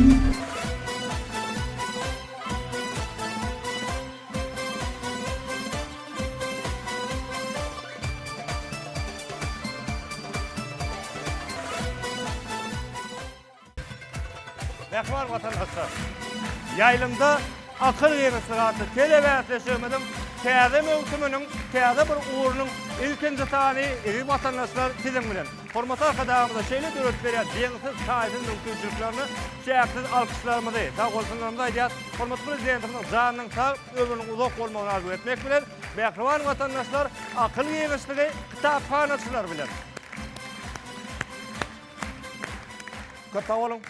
Mähriban watandaşlar! Ýaýlymda Akyl giňişligi atly telebäsleşigimiziň täze möwsüminiň täze bir ugrunyň ilkinji sany eziz watandaşlar siziň bilen. Hormatly Arkadagymyza şeýle döredip berýän deňsiz-taýsyz mümkinçiliklerine çäksiz alkyşlarymyzy, sagbolsunlarymyzy aýdýarys. Hormatly Prezidentimiziň janynyň sag, ömrüniň uzak bolmagyny arzuw etmek bilen, mähriban watandaşlar, Akyl giňişligi kitaphanaçylar bilen. Köp sag boluň.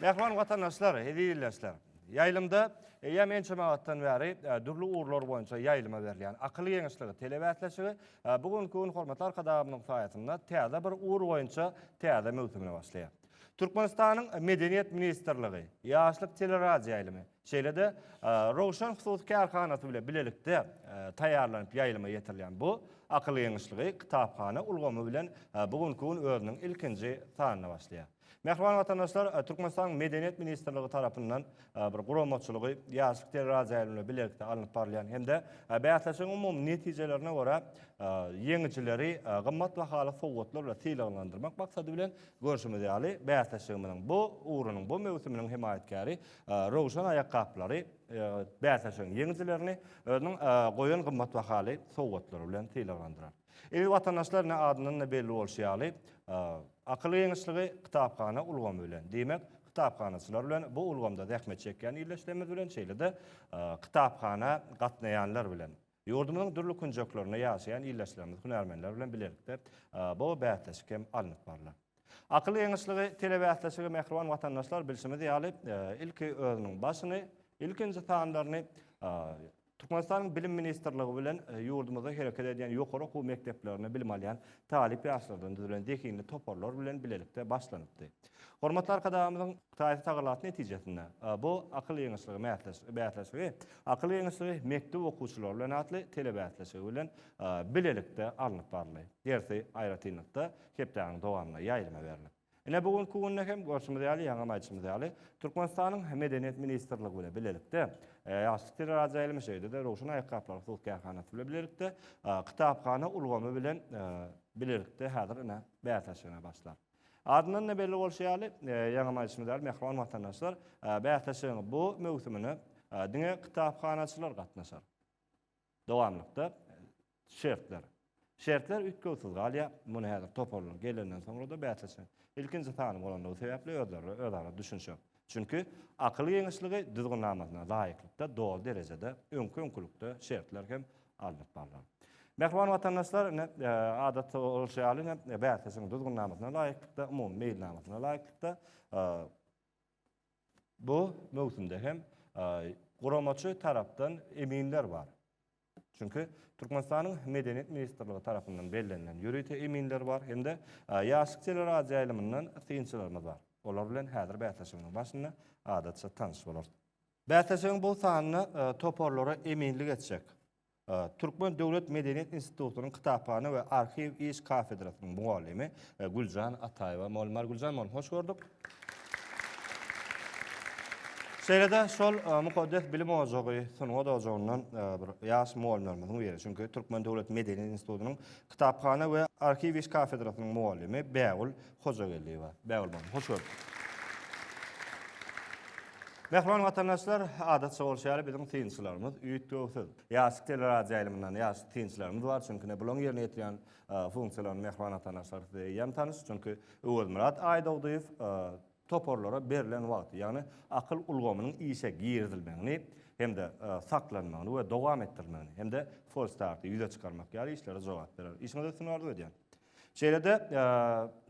Mähriban watandaşlar, eziz ildeşler! Ýaýlymda eýýäm ençeme wagtdan bäri dürli ugurlar boýunça ýaýlyma berilýän Akyl giňişligi telebäsleşigi bu günki gün hormatly Arkadagymyzyň saýasynda täze bir ugur boýunça täze möwsümine başlaýar. Türkmenistanyň Medeniýet ministrligi, Ýaşlyk teleradioýaýlymy, şeýle-de Röwşen hususy kärhanasy bilen bilelikde taýýarlanyp ýaýlyma ýetirilýän bu Akyl giňişligi kitaphana ulgamy bilen bu günki gün özüniň ilkinji sanyna başlaýar. Mähriban watandaşlar, Türkmenistanyň Medeniýet ministrligi tarapyndan bir guramaçylygy Ýaşlyk teleradioýaýlymy bilen bilelikde alnyp barylýan hem-de bäsleşigiň umumy netijelerine görä ýeňijileri gymmat bahaly sowgatlar bilen sylaglandyrmak maksady bilen görşümiz ýaly bäsleşigimiziň bu ugrunyň, bu möwsüminiň hemaýatkäri Röwşen aýakgaplary bäsleşigiň ýeňijilerini özüniň goýan gymmat bahaly sowgatlary bilen sylaglandyrar. Eziz watandaşlar, ine adyndan-da belli bolşy ýaly, Akyl giňişligi kitaphana ulgamy bilen, diýmek, kitaphanaçylar bilen, bu ulgamda zähmet çekýän ildeşlerimiz bilen, şeýle-de kitaphana gatnaýanlar bilen, ýurdumyzyň dürli künjeklerinde ýaşaýan ildeşlerimiz, hünärmenler bilen bilelikde bu bäsleşik hem alnyp barlar. Akyl giňişligi telebäsleşigi mähriban watandaşlar, bilşimiz ýaly, ilki özüniň başyny, ilkinji sanlaryny Türkmenistanyň Bilim ministrligi bilen ýurdumyzda hereket edýän ýokary okuw mekdeplerinde bilim alýan talyp ýaşlardan düzülen zehinli toparlar bilen bilelikde başlanypdy. Hormatly Arkadagymyzyň taýsyz tagallasy netijesinde bu Akyl giňişligi bäsleşigi Akyl giňişligi mekdep okuwçylary bilen atly telebäsleşigi bilen bilelikde alnyp baryldy. Dersi aýratynlykda hepdäniň dowamynda ýaýlyma berlip. Ine, bu günki günde hem görşümiz ýaly, ýaňam aýdyşymyz ýaly, Türkmenistanyň Medeniýet ministrligi bilen bilelikde, Ýaşlyk teleradioýaýlymy, şeýle-de Röwşen aýakgaplary hususy kärhanasy bilen bilelikde, kitaphana ulgamy bilen bilelikde häzir ine bäsleşigine başlar. Adyndan-da belli bolşy ýaly, ýaňam aýdyşymyz ýaly, mähriban watandaşlar, bäsleşigiň bu möwsümine diňe kitaphanaçylar gatnaşar. Dowamlykda şertler. Şertler üýtgewsiz galýar. Muny häzir toparlar gelenden soňra-da bäsleşigiň ilkinji sany bolandygy sebäpli özleri özara düşünişer. Çünki akyl giňişligi düzgünnamasyna laýyklykda doly derejede öňki-öňkülikde şertler hem alnyp barlar. Mähriban watandaşlar, ine, adatda bolşy ýaly, ine, bäsleşigiň düzgünnamasyna laýyklykda, umumy meýilnamasyna laýyklykda, Bu möwsümde hem guramaçy tarapdan eminler bar. Çünki Türkmenistanyň Medeniýet ministrligi tarapyndan bellenilen ýörite eminler bar hem-de Ýaşlyk teleradioýaýlymyndan synçylarymyz bar. Olar bilen häzir bäsleşigimiziň başynda adatça tanyş bolarys. Bäsleşigiň bu sanyna toparlara eminlik etjek Türkmen döwlet medeniýet institutynyň kitaphana we arhiw iş kafedrasynyň mugallymy Güljan Ataýewa mugallym bar. Güljan mugallym, hoş gördük. Şeýle-de şol mukaddes bilim ojagy, sungat ojagyndan bir ýaş mugallymlarymyzyň biri. Çünki Türkmen döwlet medeniýet institutynyň kitaphana we arhiw iş kafedrasynyň mugallymy Bägül Hojageldiýewa. Bägül mugallym, hoş gördük. Mähriban watandaşlar, adatça bolşy ýaly biziň synçylarymyz üýtgewsiz. Ýaşlyk teleradioýaýlymyndan ýaş synçylarymyz bar, çünki ne bularyň ýerine ýetirýän funksiýalaryny mähriban watandaşlar size eýýäm tanyş, çünki Öwezmyrat Aýdogdyýew toparlara berlen wagty, ýagny akyl ulgamynyň işe girizilmegini hem-de saklanmagyny we dowam etdirilmegini hem-de folstarty ýüze çykarmak ýaly işlere jogap berer. Işiňizde üstünlik arzuw edýän. Şeýle-de,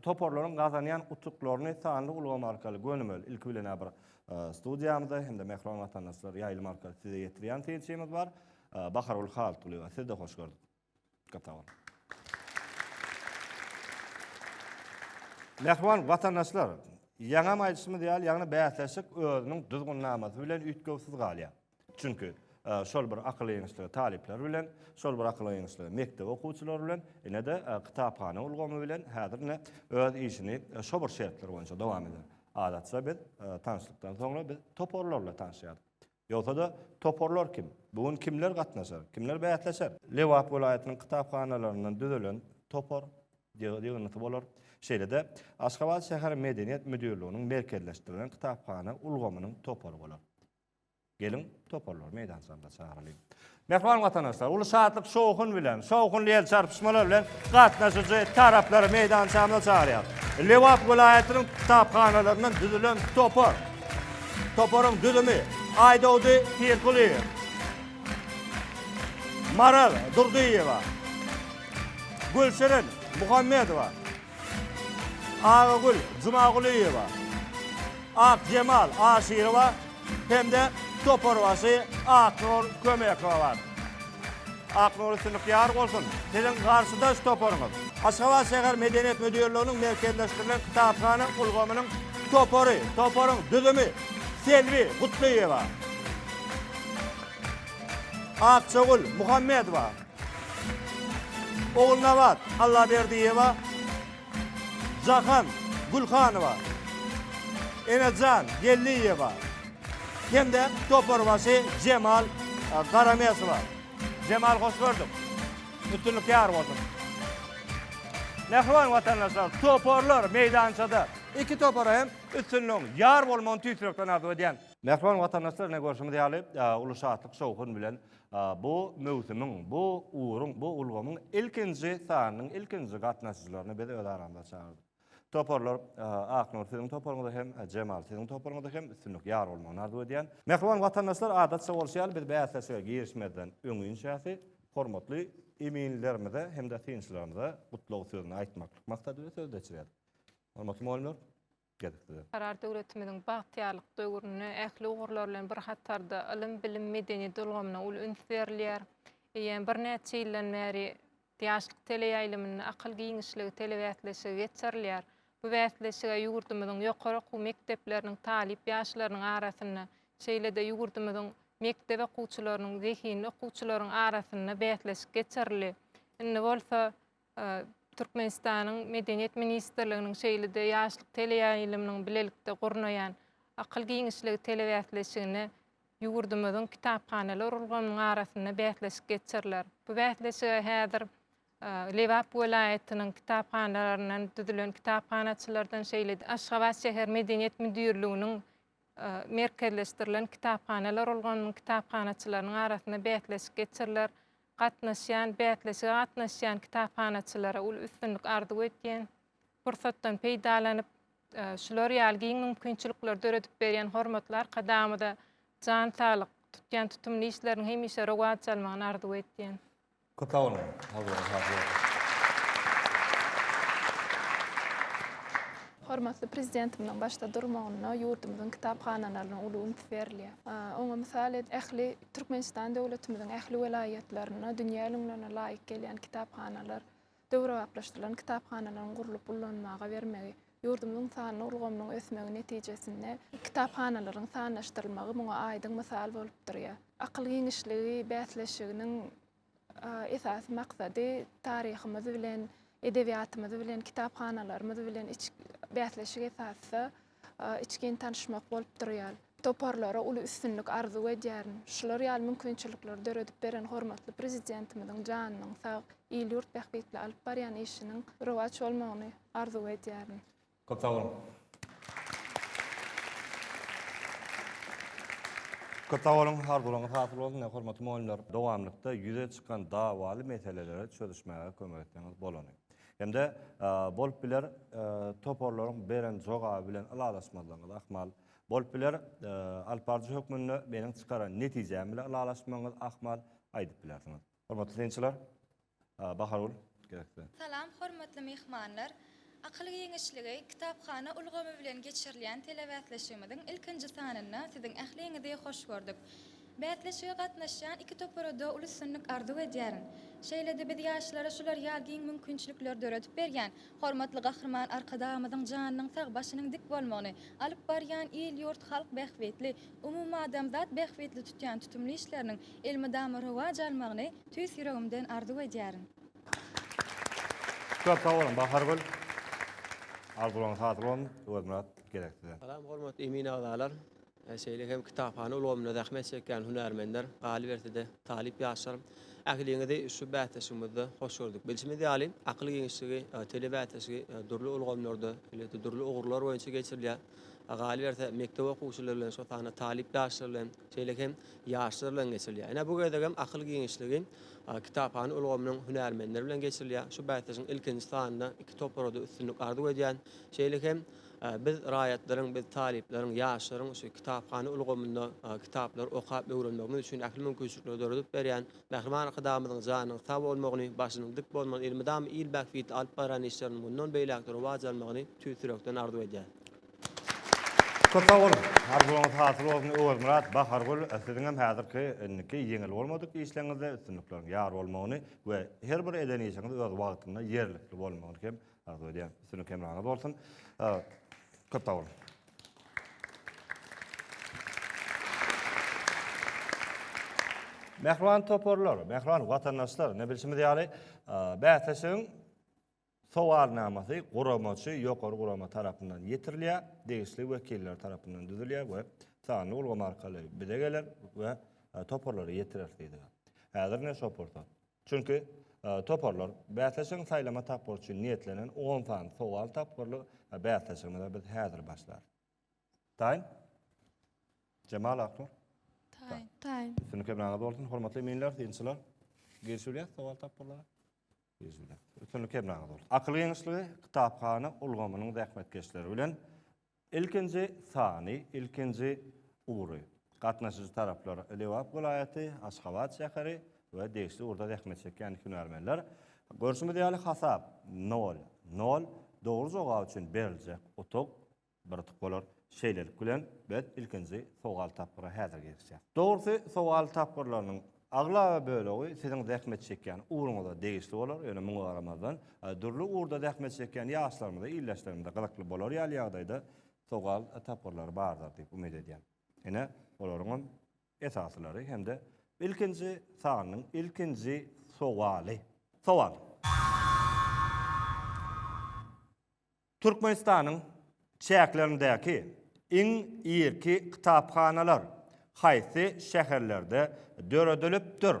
toparlaryň gazanýan utuklaryny sanly ulgam arkaly gönümel, ilki bilen-ä bir studiýamyzda hem-de mähriban watandaşlar ýaýlym arkaly size ýetirýän synçymyz bar. Bahargül Haltgulyýewa, sizi-de hoş gördük. Köp sag boluň. Mähriban watandaşlar, ýaňam aýdyşymyz ýaly, ýagny bäsleşik özüniň düzgünnamasy bilen üýtgewsiz galýar. Çünki şol bir akyl giňişligi talyplar bilen, şol bir akyl giňişligi mekdep okuwçylary bilen, ine-de kitaphana ulgamy bilen häzir ine öz işini şo bir şertler boýunça dowam eder. Adatça biz tanyşlykdan soňra biz toparlar bilen tanyşýardyk. Ýogsa-da toparlar kim? Bu gün kimler gatnaşar? Kimler bäsleşer? Lebap welaýatynyň kitaphanalaryndan düzülen topar ýygyndysy bolar. Şeýle-de Aşgabat şäher medeniýet müdirliginiň merkezleşdirilen kitaphana ulgamynyň topary bolar. Geliň, toparlary meýdançamyza çagyralyň. Mähriban watandaşlar, uly şatlyk şowhun bilen, şowhunly el çarpyşmalar bilen gatnaşyjy taraplary meýdançamyza çagyrýarys. Lebap welaýatynyň kitaphanalaryndan düzülen topar. Toparyň düzümi, Aýdogdy Pirkulyýew, Maral Durdyýewa, Gülşirin Muhammedowa, Agagül Jumagulyýewa, Akjemal Aşyrowa hem-de toparbaşy Aknur Kömekowa bar. Aknur üstünlik ýar bolsun! Siziň garşydaş toparyňyz, Aşgabat şäher medeniýet müdirliginiň merkezleşdirilen kitaphana ulgamynyň topary, toparyň düzümi, Selbi Gutlyýewa, Akjagül Muhammedowa, Ogulnabat Allaberdiýewa, Jahan Gülhanowa, Enejan Geldiýewa hem-de toparbaşy Jemal Garamesowa. Jemal hoş gördük. Üstünlik ýar bolsun. Mähriban watandaşlar, toparlar meýdançada. Iki topara hem üstünligiň ýar bolmagyny tüýs ýürekden arzuw edýän. Mähriban watandaşlar, ine görşümiz ýaly, uly şatlyk-şowhun bilen Bu möwsümiň, bu ugruň, bu ulgamyň ilkinji sanynyň ilkinji gatnaşyjylaryny biz öz aramyza çagyrdyk. Toparlar, Aknur siziň toparyňyza hem, Jemal siziň toparyňyza hem üstünlik ýar bolmagyny arzuw edýän. Mähriban watandaşlar, adatça bolşy ýaly biz bäsleşige girişmezden öňinçäsi hormatly eminlerimize hem-de synçylarymyza gutlag sözüni aýtmaklyk maksady bilen söz geçirýäris. Hormatly mugallymlar! Gezek size. Berkarar döwletimiziň bagtyýarlyk döwründe ähli ugurlar bilen bir hatarda ylym-bilim, medeniýet ulgamyna uly üns berilýär. Eýýäm birnäçe ýyldan bäri Ýaşlyk teleýaýlymynda Akyl giňişligi telebäsleşigi geçirilýär. Bu bäsleşige ýurdumyzyň ýokary okuw mekdepleriniň talyp ýaşlarynyň arasynda, şeýle-de ýurdumyzyň mekdep okuwçylarynyň, zehinli okuwçylaryň arasynda bäsleşik geçirildi. Indi bolsa Türkmenistanyň Medeniýet ministrliginiň, şeýle-de Ýaşlyk teleýaýlymynyň bilelikde gurnaýan Akyl giňişligi telebäsleşigine ýurdumyzyň kitaphanalar ulgamynyň arasynda bäsleşik geçiriler. Bu bäsleşige häzir Lebap welaýatynyň kitaphanalaryndan düzülen kitaphanaçylardan, şeýle-de Aşgabat şäher medeniýet müdirliginiň merkezleşdirilen kitaphanalar ulgamynyň kitaphanaçylarynyň arasynda bäsleşik geçiriler. Gatnaşýan, bäsleşige gatnaşýan kitaphanaçylara uly üstünlik arzuw edýän. Pursatdan peýdalanyp, şular ýaly giň mümkinçilikleri döredip berýän hormatly Arkadagymyza jan saglyk, tutýan tutumly işleriniň hemişe rowaç almagyny arzuw edýän. Köp sag boluň. Arzuwyňyz hasyl bolsun. Hormatly Prezidentimiziň başda durmagynda ýurdumyzyň kitaphanalaryna uly üns berilýär. Oňa mysal edip, ähli Türkmenistan döwletimiziň ähli welaýatlarynda dünýä ülňülerine laýyk gelýän kitaphanalar, döwrebaplaşdyrylan kitaphanalaryň gurlup ullanmaga bermegi, ýurdumyzyň sanly ulgamynyň ösmegi netijesinde kitaphanalaryň sanlaşdyrylmagy muňa aýdyň mysal bolup durýar. Akyl giňişligi bäsleşiginiň esasy maksady taryhymyz bilen, edebiýatymyz bilen, kitaphanalarymyz bilen bäsleşik esasda içgin tanyşmak bolup durýar. Toparlara uly üstünlik arzuw edýärin. Şular ýaly mümkinçilikleri döredip beren hormatly Prezidentimiziň janynyň sag, il-ýurt bähbitli alyp barýan işiniň rowaç bolmagyny arzuw edýärin. Köp sag boluň. Köp sag boluň, arzuwlaryňyz hasyl bolsun, hormatly mugallymlar. Dowamlykda ýüze çykan dawaly meseleleri çözüşmäge kömek etseňiz bolany. Hem-de bolup biler toparlaryň beren jogaby bilen ylalaşmazlygyňyz ahmal. Bolup biler alyp baryjy hökmünde meniň çykaran netijäm bilen ylalaşmagyňyz ahmal aýdyp bilersiňiz. Hormatly synçylar, Bahargül, gezek size. Salam hormatly myhmanlar! Akyl giňişligi kitaphana ulgamy bilen geçirilýän telebäsleşigimiziň ilkinji sanynda siziň ähliňizi hoş gördük. Bäsleşige gatnaşýan iki topara-da uly üstünlik arzuw edýärin. Şeýle-de biz ýaşlara şular ýaly giň mümkinçilikleri döredip berýän hormatly Gahryman Arkadagymyzyň janynyň sag, başynyň dik bolmagyny, alyp barýan il-ýurt, halk bähbitli, umumadamzat bähbitli tutýan tutumly işleriniň elmydama rowaç almagyny tüýs ýüregimden arzuw edýärin. Köp sag boluň, Bahargül. Arzuwlaryňyz hasyl bolsun. Öwezmyrat, gezek size. Salam hormatly emin agzalar, şeýle hem kitaphana ulgamynda zähmet çekýän hünärmenler, galyberse-de talyp ýaşlar. Ähliňizi şu bäsleşigimizde hoş gördük. Bilşimiz ýaly, Akyl giňişligi telebäsleşigi dürli ulgamlarda, elbetde dürli ugurlar boýunça geçirilýär. Galyberse, mekdep okuwçylary bilen, şol sanda talyp ýaşlar bilen, şeýle hem ýaşlar bilen geçirilýär. Ine, bu gezegem Akyl giňişligi kitaphana ulgamynyň hünärmenleri bilen geçirilýär. Şu bäsleşigiň ilkinji sanynda iki topara-da üstünlik arzuw edýän. Şeýle hem biz raýatlaryň, biz talyplaryň, ýaşlaryň şu kitaphana ulgamynda kitaplary okap öwrenmegimiz üçin ähli mümkinçilikleri döredip berýän Mähriban Arkadagymyzyň janynyň sag bolmagyny, başynyň dik bolmagyny, elmydama il bähbitli alyp barýan işleriniň mundan beýläk-de rowaç almagyny tüýs ýürekden arzuw edýän. Köp sag boluň. Arzuwyňyz hasyl bolsun Öwezmyrat, Bahargül, siziňem häzirki indiki ýeňil bolmadyk işleriňizde üstünlikleriň ýar bolmagyny we her bir eden işiňiz öz wagtynda ýerlikli bolmagyny hem arzuw edýän. Üstünlik hemraňyz bolsun. Köp sag boluň. Mähriban toparlar, mähriban watandaşlar, ne bilşimiz ýaly, bäsleşigiň Sowalnamasy guramaçy ýokary gurama tarapyndan ýetirilýär, degişli wekiller tarapyndan düzülýär we sanly ulgam arkaly bize geler we toparlara ýetirer diýdiler. Häzir ine şo pursat. Çünki toparlar bäsleşigiň saýlama tapgyry üçin niýetlenen on sany sowal tapgyrly bäsleşigimize biz häzir başlarys. Taýyn? Jemal Aknur. Taýyn. Taýyn. Üstünlik hemraňyz bolsun, hormatly eminler, synçylar. Girişilýär sowal tapgyrlara. Üstünlik hemraňyz bolsun. Akyl giňişligi kitaphana ulgamynyň zähmetkeşleri bilen ilkinji sany, ilkinji ugry. Gatnaşyjy taraplar Lebap welaýaty, Aşgabat şäheri we degişli ugurda zähmet çekýän hünärmenler. Görşümiz ýaly hasap nol, nol. Dogry jogap üçin beriljek utuk Bir utuk bolar. Şeýlelik bilen, biz ilkinji sowal tapgyra häzir girişýäs. Dogrusy, sowal tapgyrlarynyň aglaba bölegi siziň zähmet çekýän ugruňyza degişli bolar, ýöne muňa garamazdan, dürli ugurda zähmet çekýän ýaşlarymyza, ildeşlerimize gyzykly bolar ýaly ýagdaýda sowal tapgyrlary bardyr diýip umyt edýän. Ine, olaryňam esasylary hem-de ilkinji sanynyň ilkinji sowaly. Sowal. Türkmenistanyň çäklerindäki iň irki kitaphanalar haýsy şäherlerde döredilipdir?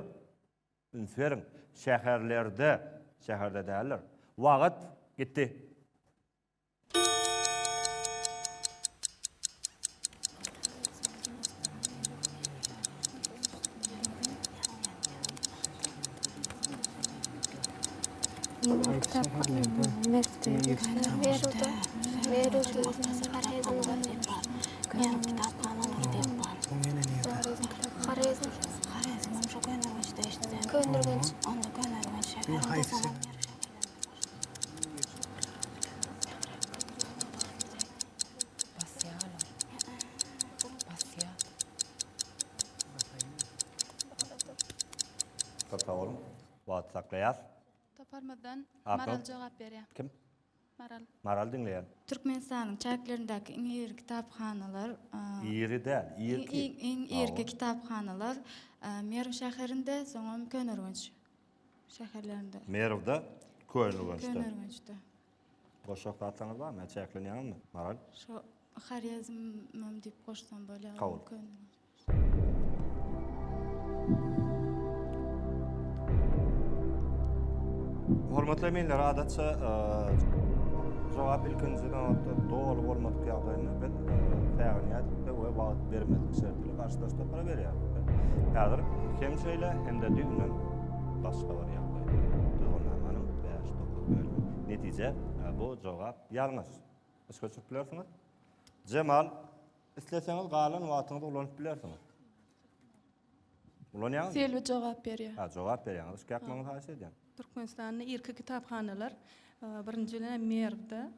Üns beriň, şäherlerde, şäherde däldir. Wagt gitdi. Köp sag boluň. Wagt saklaýas. Toparymyzdan Maral jogap berýär. Kim? Maral. Maral diňleýän. Türkmenistanyň çäklerindäki iň iri kitaphanalar Iri däl, irki. Iň irki kitaphanalar Merw şäherinde, soňam Köneürgenç şäherlerinde. Merwde, Köneürgençde. Köneürgençde. Goşjak zatlaryňyz barmy? Ýa çäklenýäňizmi? Maral. Şo Horezmem diýip goşsam bolýar. Kabul. Hormatly eminler, adatça jogap ilkinji nobatda doly bolmadyk ýagdaýynda biz säginýärdik we wagt bermezlik şertli garşydaş topara berýärdik. Häzir hem şeýle, hem-de düýbünden başga bir ýagdaý. Düzgünnamanyň 5-9 bölümi. Netije, bu jogap ýalňyş. Yşga çykyp bilersiňiz. Jemal, Isleseňiz galan wagtyňyzy ulanyp bilersiňiz. Ulanýaňyzmy? Selbi jogap berýär. Ha, jogap berýäňiz. Yşk ýakmagyňyzy haýyş edýän. Türkmenistanda irki kitaphanalar birinji bilen Merwde,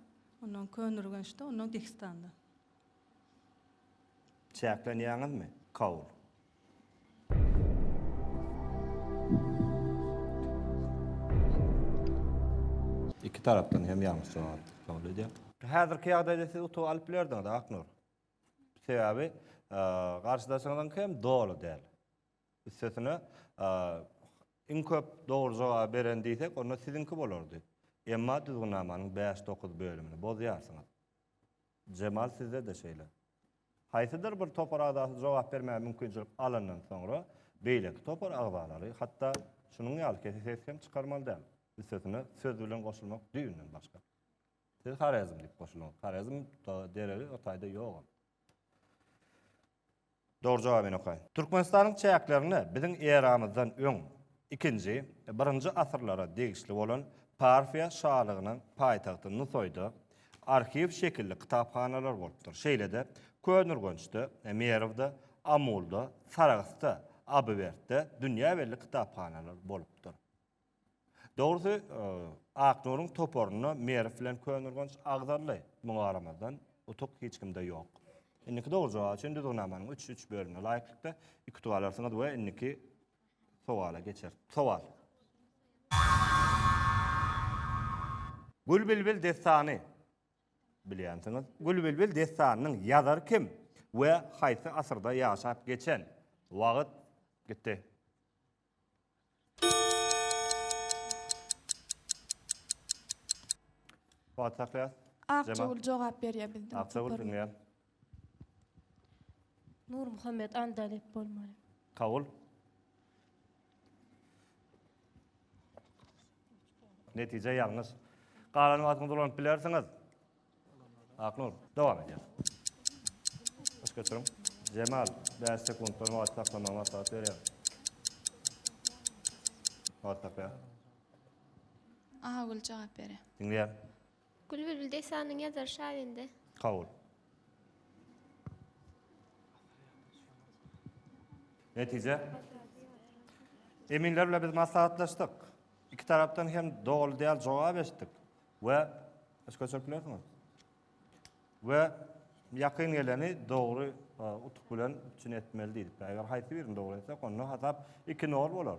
ondan Köneürgençde, ondan Dehistanda. Çäklenýäňizmi? Kabul. Iki tarapdan hem ýalňyş jogap kabul edýän. Häzirki ýagdaýda siz utugy alyp bilerdiňiz, Aknur. Sebäbi garşydaşyňyzyňky hem doly däl. Üstesine iň köp dogry jogaby beren diýsek, onda siziňki bolardy. Emma düzgünnamanyň bäş-dokuz bölümini bozýarsyňyz. Jemal sizde-de şeýle. Haýsydyr bir topar agzasy jogap bermäge mümkinçilik alandan soňra, beýleki topar agzalary hatda şunuň ýaly kese ses hem çykarmaly däl. Üstesine söz bilen goşulmak düýbünden başga. Siz Horezm diýip goşuldyňyz. Horezm deregi o taýda ýogam. Dogry jogaby men okaýyn. Türkmenistanyň çäklerinde biziň eramyzdan öň ikinji, birinji asyrlara degişli bolan Parfiýa şalygynyň paýtagty Nusaýda arhiw şekilli kitaphanalar bolupdyr. Şeýle-de Köneürgençde, Merwde, Amulda, Sarahsda, Abywertde dünýä belli kitaphanalar bolupdyr. Dogrusy, Aknuryň toparynda Merw bilen Köneürgenç agzaldy. Muňa garamazdan, utuk hiç kimde ýok. Indiki dogry jogap üçin düzgünnamanyň üç üç bölümine laýyklykda iki utuk alarsyňyz we indiki sowala geçeris. Sowal. Gül-bilbil dessany bilýänsiňiz. Gül-bilbil dessanynyň ýazary kim we haýsy asyrda ýaşap geçen? Wagt gitdi. Wagt saklaýas. Akjagül jogap berýär bizden. Akjagül diňleýän. Nurmuhammet Andalyp bolmaly. Kabul. Netije ýalňyş. Galan wagtyňyzy ulanyp bilersiňiz. Aknur, dowam edýär. Hoş götüriň. Jemal, 5 sekuntdan wagt saklamagy maslahat berýär. Wagt saklaýar. Agül jogap berýär. Diňleýär. Gül-Bilbil dessanynyň ýazary Şabende. Kabul. Netije? Eminler bilen biz maslahatlaşdyk. Iki tarapdan hem doly däl jogap eşitdik. We Başga göçürip bilersiňiz. We ýakyn geleni dogry e, utuk bilen üpjün etmeli diýdik. Eger haýsy birini dogry etsek, onda hasap 2-0 bolar.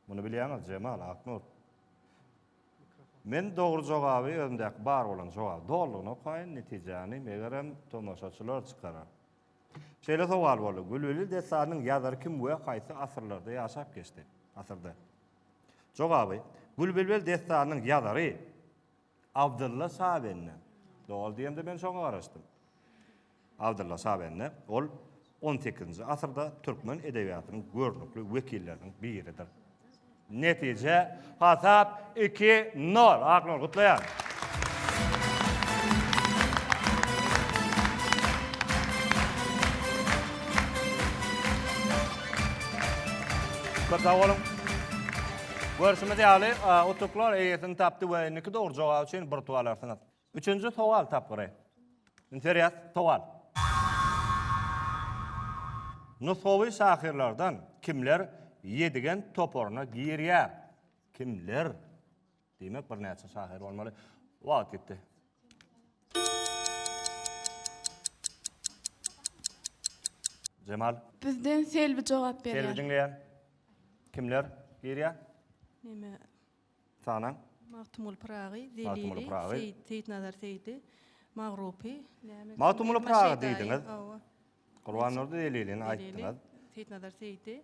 Muny bilýäňiz, Jemal, Aknur. Men dogry jogaby özümdäki bar bolan jogaby dolulygyna okaýyn, netijäni megerem tomaşaçylar çykarar. Şeýle sowal boldy. Gülbili dessanynyň ýazary kim we haýsy asyrlarda ýaşap geçdi? Asyrda. Jogaby, Gül-Bilbil dessanynyň ýazary Abdylla Şabende. Doly diýemde men şoňa garaşdym. Abdylla Şabende ol on sekizinji asyrda türkmen edebiýatynyň görnükli wekilleriniň biridir. Netije hasap iki nol. Aknur gutlaýan. Köp sag boluň. Görşümiz ýaly, utuklar eýesini tapdy we indiki dogry jogap üçin bir utuk alarsyňyz. Üçünji sowal tapgyry. Üns berýäs, sowal. Nusgawy şahyrlardan kimler Ýedigen toparyna girýär? Kimler? Diýmek, birnäçe şahyr bolmaly. Wagt gitdi. Jemal. Bizden Selbi jogap berýär. Selbi diňleýän. Kimler girýär? Neme? Sanaň. Magtymguly Pyragy, Zelili, Seýit, Seýitnazar Seýdi, Magrupy, näme? Magtymguly Pyragy diýdiňiz. Gurbandurdy Zelilini aýtdyňyz. Seýitnazar Seýdi.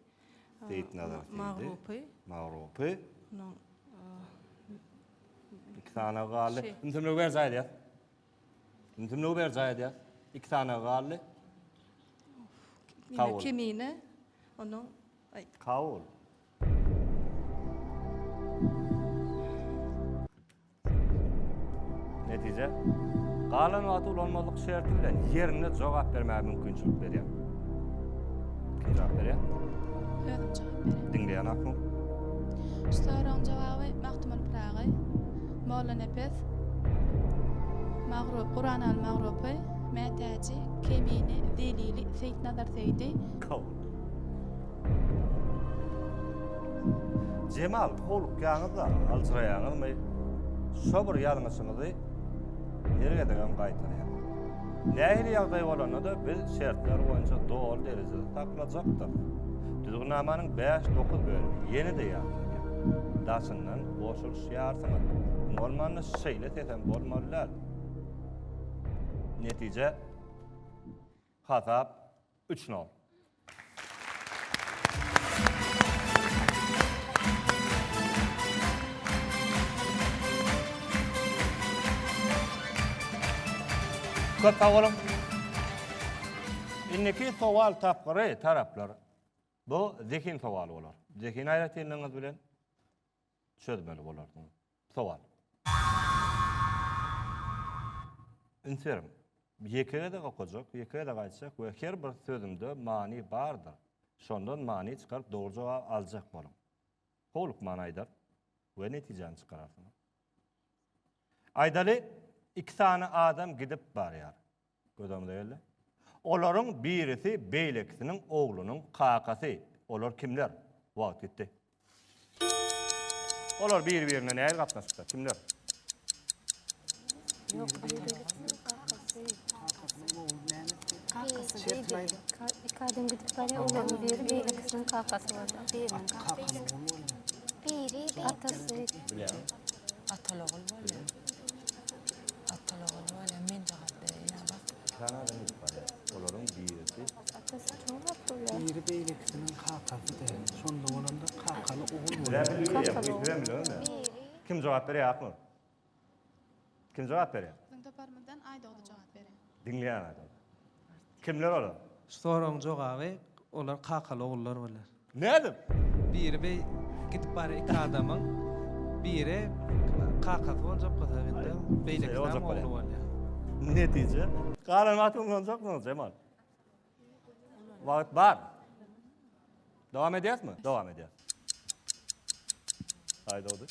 Seýitnazar Seýdi. Magrupy. Magrupy. Iki sany galdy. Ümsümligi berjaý edýär. Ümsümligi berjaý edýär. Iki sany galdy. Kabul. Kemine. Onuň Kabul. Netije, galan wagty ulanmazlyk şerti bilen ýerinde jogap bermäge mümkinçilik berýär. Kim jogap berýär? Özüm jogap berýän. Diňleýän Aknur. Şu soragyň jogaby Magtymguly Pyragy, Mollanepes, Magrup, Guranaly Magrupy, Mätäji, Kemine, Zelili, Seýitnazar Seýdi. Kabul. Jemal, howlukýaňyz-da, aljyraýaňyzmy? Şo bir ýalňyşyňyzy her gezegem gaýtalaýaňyz. Nähili ýagdaý bolanda-da biz şertler boýunça doly derejede saklajakdyr. Düzgünnamanyň bäş-dokuz bölümi ýene-de ýatladýar. Daşyndan goşulyşýarsyňyz. Iň bolmanda şeýle sesem bolmaly däl. Netije, hasap üç nol. Köp sag boluň. Indiki sowal tapgyry taraplar. Bu zehin sowaly bolar. Zehin aýratynlygyňyz bilen çözmeli bolarsyňyz. Sowal. Üns beriň. Ýeke gezek okajak, ýeke gezek aýtjak we her bir sözümde many bardyr. Şondan many çykaryp dogry jogaby aljak boluň. Howlukman aýdar we netijäni çykararsyňyz. Aýdaly, iki sany adam gidip barýar. Göz öňüňize geldi. Olaryň birisi beýlekisiniň oglunyň kakasy. Olar kimler? Wagt gitdi. Olar bir-birine nähili gatnaşykda? Kimler? Iki adam gidip barýar, olaryň biri beýlekisiniň kakasy bolýar. Biriniň kakasy. Biri atasy. Bilýän. Ataly-ogul bolýar. Ataly-ogul bolýar. Men jogap bereýin ýa bak. Iki sany adam gidip barýar. Olaryň birisi. Atasy jogap bolýar. Biri beýlekisiniň kakasydy. Şonda bolanda kakaly ogul bolýar. Kim jogap berýär Aknur? Kim jogap berýär? Biziň toparymyzdan Aýdogdy jogap berýär. Diňleýän Aýdogdy. Kimler olar? Şu soragyň jogaby olar kakaly ogullar bolar. Nädip? Biri beý gidip barýar iki adamyň biri kakasy boljak bolsa indi beýlekisem ogly bolýar. Netije? Galan wagty ulanjakmyňyz Jemal? Wagt bar. Dowam edýäsmi? Dowam edýäs. Aýdogdy.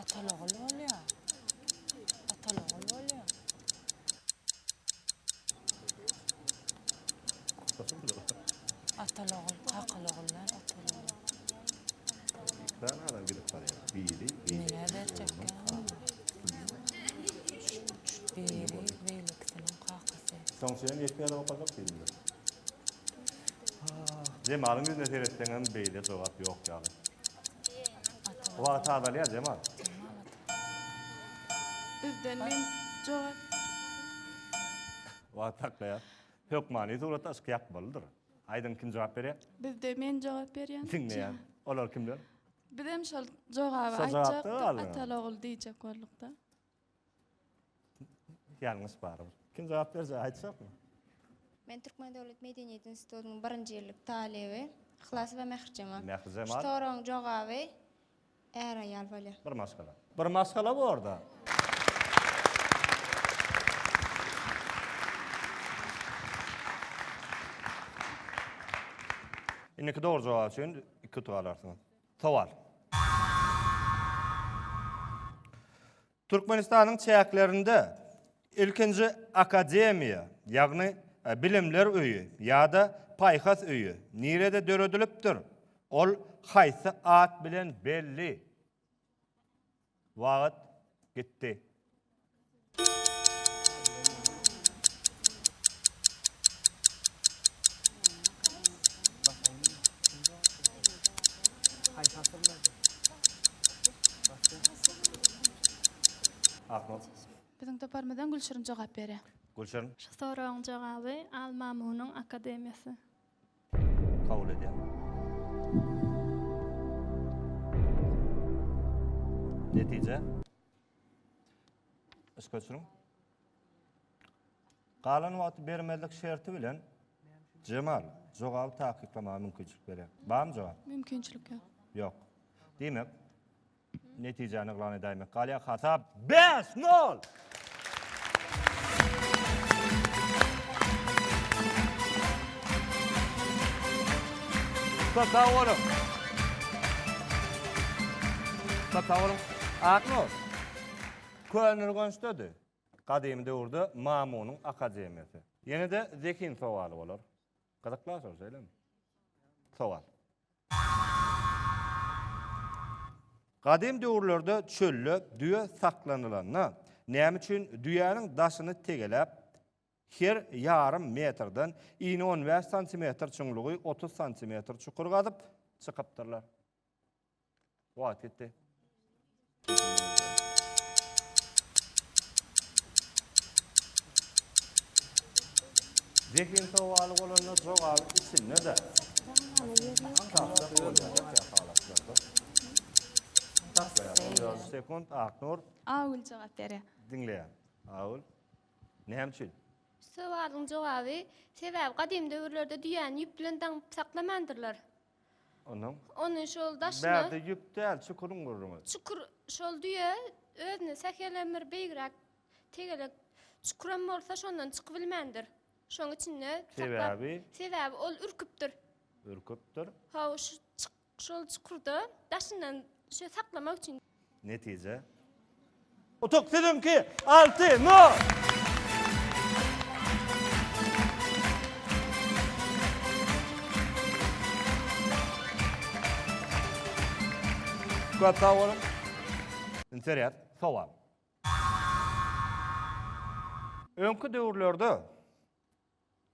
Ataly-ogul bolýar. Ataly-ogul bolýar. Ataly-ogul, kakaly-ogul däl, ataly-ogul. Sany adam gidip barýar. Biri, Menä berjek Biri beýlekisiniň kakasy. Soň sen ýetmeýän okajak diýdiler. Jemalyň ýüzüne seretseňem beýle jogap ýok ýaly. Wagt azalýar Jemal. Bizden men jogap. Wagt saklaýar. Hökmany suratda yşk ýakmalydyr. Aýdyň kim jogap berýär? Bizde men jogap berýän. Diňleýän. Olar kimler? Bizem şol jogaby aýtjakdyk, ataly ogul diýjek boldukda. Ýalňyş barybir. Kim jogap berjek aýtjakmy? Men Türkmen döwlet medeniýet institutynyň birinji ýyllyk talyby Yhlasowa Mährijemal. Mährijemal. Şu soragyň jogaby är-aýal bolýar. Bir maşgala. Bir maşgala borda. Indiki dogry jogap üçin iki utuk alarsyňyz. Sowal. Türkmenistanyň çäklerinde ilkinji akademiýa, ýagny Bilimler öýi ýa-da Paýhas öýi nirede döredilipdir? Ol haýsy at bilen belli? Wagt gitdi. Aknur. Biziň toparymyzdan Gülşirin jogap berýär. Gülşirin. Şu soragyň jogaby Al Mamunyň akademiýasy. Kabul edýän. Netije. Yşk öçüriň. Galan wagty bermezlik şerti bilen Jemal jogaby takyklamaga mümkinçilik berýär. Barmy jogap? Mümkinçilik ýok. Ýok. Diýmek, netijäni yglan edäýmek galýar. Hasap 5-0! Köp sag boluň. Köp sag boluň. Aknur. Köneürgençdedi. Gadymy döwürde Mamunyň akademiýasy. Ýene-de zehin sowaly bolar. Gyzykly şol, şeýlemi? Sowal. Gadym döwürlerde çölde düýe saklanylanda, näme üçin düýäniň daşyny tegeläp, her ýarym metrden ini on bäş santimetr, çuňlugy 30 santimetr çukur gazyp çykypdyrlar? Wagt gitdi. Zehin sowaly bolanda jogaby içinde-de tapjak bolýar halatlarda. Saklaýar. 14 sekunt Aknur. Agül jogap berýär. Diňleýän. Agül. Näme üçin? Sowalyň jogaby, sebäbi gadym döwürlerde düýäni ýüp bilen daňyp saklamandyrlar. Ondan? Ony şol daşyna... Bärde ýüp däl, çukuryň gürrüňi. Çukur, şol düýe özüne sähelem bir beýigräk tegelek çukuram bolsa şondan çykybilmändir. Şoň içinde saklap. Sebäbi? Sebäbi ol ürküpdir. Ürküpdir. Hawa, şu çyk Şol çukurda daşyndan şö saklamak üçin. Netije. Utuk siziňki! 6 nol! Köp sag boluň. Üns berýär. Sowal. Öňki döwürlerde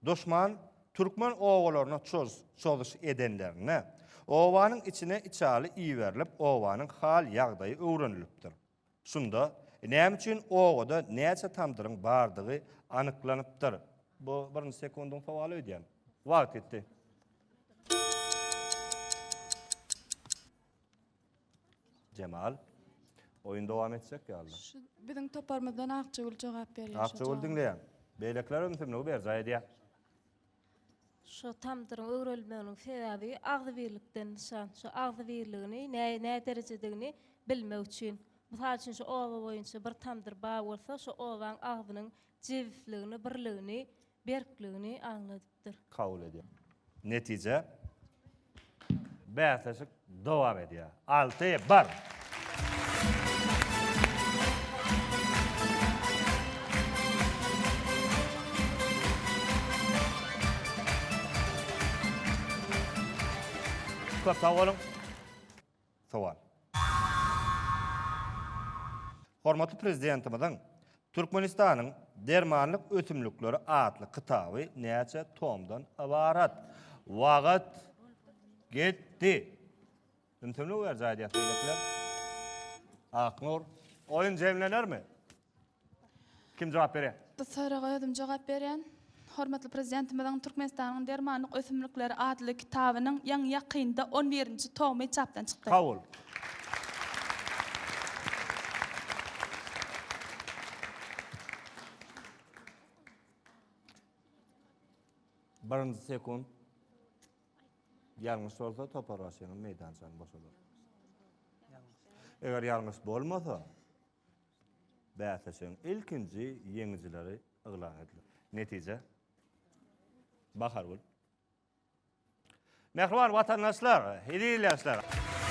Duşman türkmen obalaryna çozuş edenlerinde, obanyň içine içaly iberilip, obanyň hal-ýagdaýy öwrenilipdir. Şunda, näme üçin obada näçe tamdyryň bardygy anyklanypdyr. Bu birinji sekundyň sowaly öýdýän. Wagt gitdi. Jemal, oýun dowam etjek ýaly. Şu biziň toparymyzdan Akjagül jogap berýär. Akjagül diňleýän. Beýlekiler ümsümligi berjaý edýär. Şu tamdyryň öwrelmeginiň sebäbi agzybirlikden nyşan. Şu agzybirligini nä nä derejedigini bilmek üçin. Mysal üçin şu oba boýunça bir tamdyr bar bolsa, şu obaň agzynyň jebisligini, birligini, berkligini aňladypdyr. Kabul edýär. Netije, Bäsleşik dowam edýär. 6 1. Köp sag boluň. Sowal. Hormatly Prezidentimiziň Türkmenistanyň dermanlyk ösümlikleri atly kitaby näçe tomdan ybarat? Wagt gitdi. Ümsümlik berjaý edýäs beýlekiler. Aknur, oýun jemlenermi? Kim jogap berýär? Bu soraga özüm jogap berýän. Hormatly Prezidentimiziň Türkmenistanyň dermanlyk ösümlikleri atly kitabynyň ýaňy-ýakynda on birinji tomy çapdan çykdy. Kabul. Birinji sekunt ýalňyş bolsa toparbaşynyň meýdançany boşadar. Eger ýalňyş bolmasa, Bäsleşigiň ilkinji ýeňijileri yglan ediler. Netije, Bahargül. Mähriban watandaşlar, eziz ildeşler!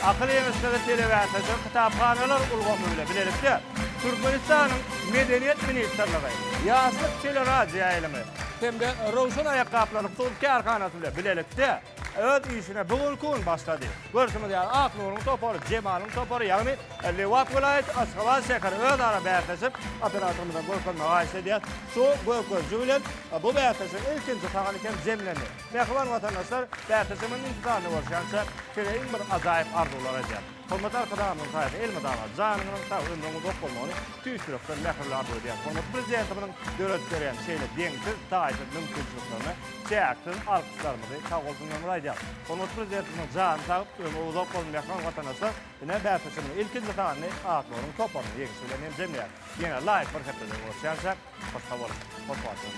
Akyl ýeňişleri telebäsleşigi kitaphanalar ulgamy bilen bilelikde Türkmenistanyň Medeniýet ministrligi, Ýaşlyk teleradioýaýlymy hem-de Röwşen aýakgaplary hususy kärhanasy bilen bilelikde öz işine bu günki gün başlady. Görşüňiz ýaly, Ak Nuruň topary, Jemalyň topary, ýagny Lebap welaýaty, Aşgabat şäheri özara bäsleşip, operatorymyzdan görkezmegi haýyş edýäs. Şu görkeziji bilen bu bäsleşigiň ilkinji sany hem jemlendi. Mähriban watandaşlar, bäsleşigimiziň indiki sanynda görüşýänçä, size iň bir ajaýyp arzuwlar edýän. Hormatly Arkadagymyzyň saýasynda elmydama janyňyzyň sag, ömrüňiň uzak bolmagyny tüýs ýürekden mähirli arzuw edýän. Hormatly Prezidentimiziň döredip berýän şeýle deňsiz, taýsyz mümkinçiliklerine çäksiz alkyşlarymyzy, sagbolsunlarymyzy aýdýarys. Hormatly Prezidentimiziň jany sag, ömri uzak bolsun mähriban watandaşlar! Ine, bäsleşigimiziň ilkinji sanyny Aknuryň toparynyň ýeňşi bilen hem jemleýäris. Ýene laýyk bir hepdede görüşýänçäk, hoş sag boluň, hoş wagtlar!